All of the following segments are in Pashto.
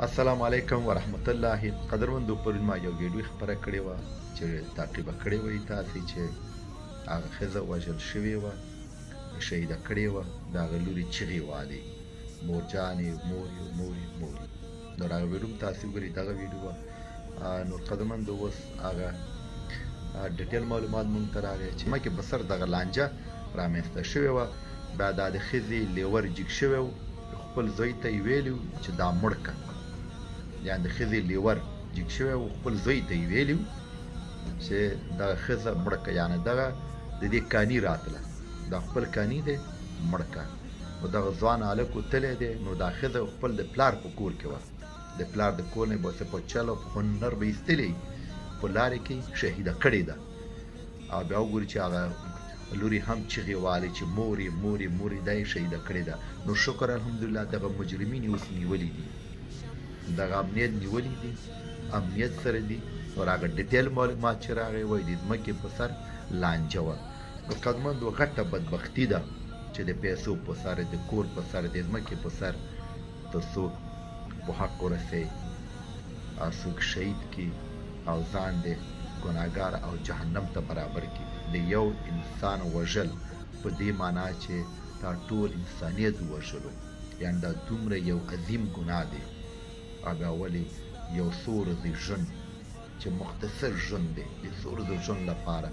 السلام علیکم ورحمت الله. قدرمندو، پرون ما یو ویډیو خپره کړې وه چې تعقیبه کړې وئ تاسې، چې هغه ښځه وژل شوې وه، شهیده کړې وه، د هغه لوري چیغې والې مور جانې، مور یې، مور یې، مور یې. نور هغه ویډیو هم تاسې وګورئ، دغه ویډیو وه. نور قدرمندو، اوس هغه ډیټیل معلومات مونږ ته راغی چې مکې په سر دغه لانجه رامنځته شوې وه. بیا دا د ښځې لیور جیګ شوی و، خپل زوی ته یې ویلي چې دا مړ که. یعنې د ښځې لیور جیګ شوی و، خپل زوی ته یې ویلي چې دغه ښځه مړه که، یعنې دغه د دې کاني راتله، دا خپل کاني دی، مړ که. نو دغه ځوان هلک تللی دی. نو دا ښځه خپل د پلار په کور کې وه، د پلار د کور نه به څه په چل او په هنر به ایستلی، په لارې کې شهیده کړې ده. او بیا وګوري چې هغه لوري هم چیغې والې چې مورې، مورې، مورې، دا یې شهیده کړې ده. نو شکر الحمدلله دغه مجرمین یې اوس نیولي دي، دغه امنیت نیولي دي، امنیت سره دي. نور هغه ډیټیل معلومات چې راغی، وایي د ځمکې په سر لانجه وه. نو قدرمندو، غټه بدبختي ده چې د پیسو په سر، د کور په سر، د ځمکې په سر ته څوک په حق ورسوي او څوک شهید کړي او ځان دې ګناهګار او جهنم ته برابر کړي. د یو انسان وژل په دې معنا چې تا ټول انسانیت وژلو، یعنې دا دومره یو عظیم ګناه دی. او بیا ولې یو څو ورځې ژوند چې مختصر ژوند دی، د څو ورځو ژوند لپاره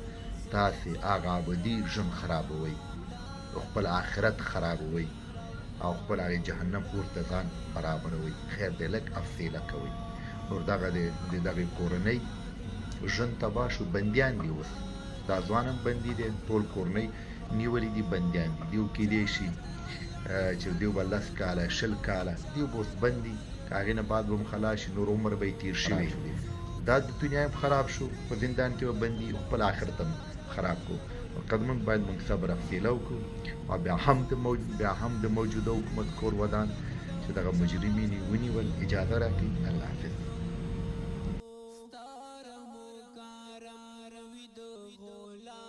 تاسې هغه ابدي ژوند خرابوئ، خپل آخرت خرابوئ او خپل هغې جهنم اور ته ځان برابروئ؟ خیر دی، لږ افسیله کوئ. نور دغه د دغې کورنۍ ژوند تباه شو، بندیان دي اوس. دا ځوان هم بندي دی، ټول کورنۍ نیولي دي، بندیان دي. دیو کېدای شي چې دیو به 10 کاله، 20 کاله دیو به اوس بندي، که هغې نه بعد به هم خلاص شي. نور عمر به یې تېر شوی، دا د دنیا هم خراب شو، په زندان کې به بندي، خپل آخرت هم خراب کړو. قدرمن، باید موږ صبر افسیله وکړو او بیا هم د موجوده حکومت کور ودان چې دغه مجرمین یې ونیول. اجازه راکړئ، الله حافظ.